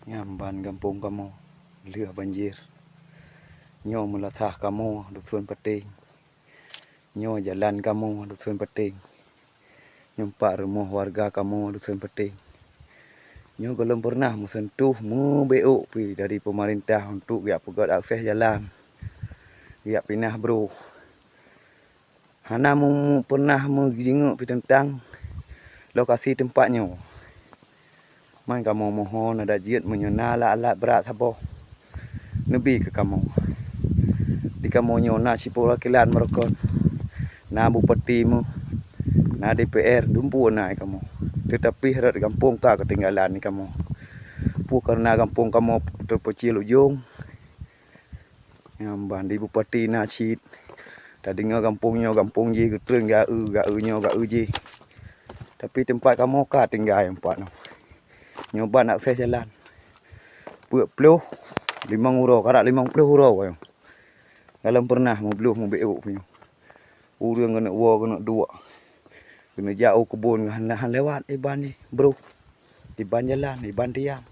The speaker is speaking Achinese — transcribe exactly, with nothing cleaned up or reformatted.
Nyan ban gampông kamoe lheueh banjir. Nyoe meulasah kamoe dusun Pateng. Nyoe jalan kamoe dusun Pateng. Nyoe pat rumoh warga kamoe dusun Pateng. Nyoe gohlom pernah meusentuh, meubeuôk pi dari pemerintah untuk geujak peugöt akses jalan, geujak pinah broh. Hana mu-, mu-, pernah meujingeuk pi teuntang lokasi teumpat nyoe. Man kamoe mohon adak jeuet meunyoe na alat-alat brat saboh, neubi keu kamoe. Di kamoe nyoe na cit peurwakilan meurukon, na bupati meuh, na D P R, dumpeue na di kamoe. Teutapi rot gampông ka keutinggalan di kamoe. Peue kareuna gampông kamoe teupeucil ujong, Nyan ban di bupati na cit. Tadeungoe gampông nyoe gampông jih, geutrön geu-eu, geu-eu nyoe geu-eu jih. Tapi teumpat kamoe ka tinggai teumpat nyoe. Nyoe ban akses jalan. Peuet ploh limong uroe, karab limong ploh uroe nyoe. Gohlom pernah meubloh meubeuôk nyoe. Ureuëng keuneuk woe keuneuk duek. Keuneuk jak u keubon han, han lewat iban jih, broh. Iban jalan, iban tiang.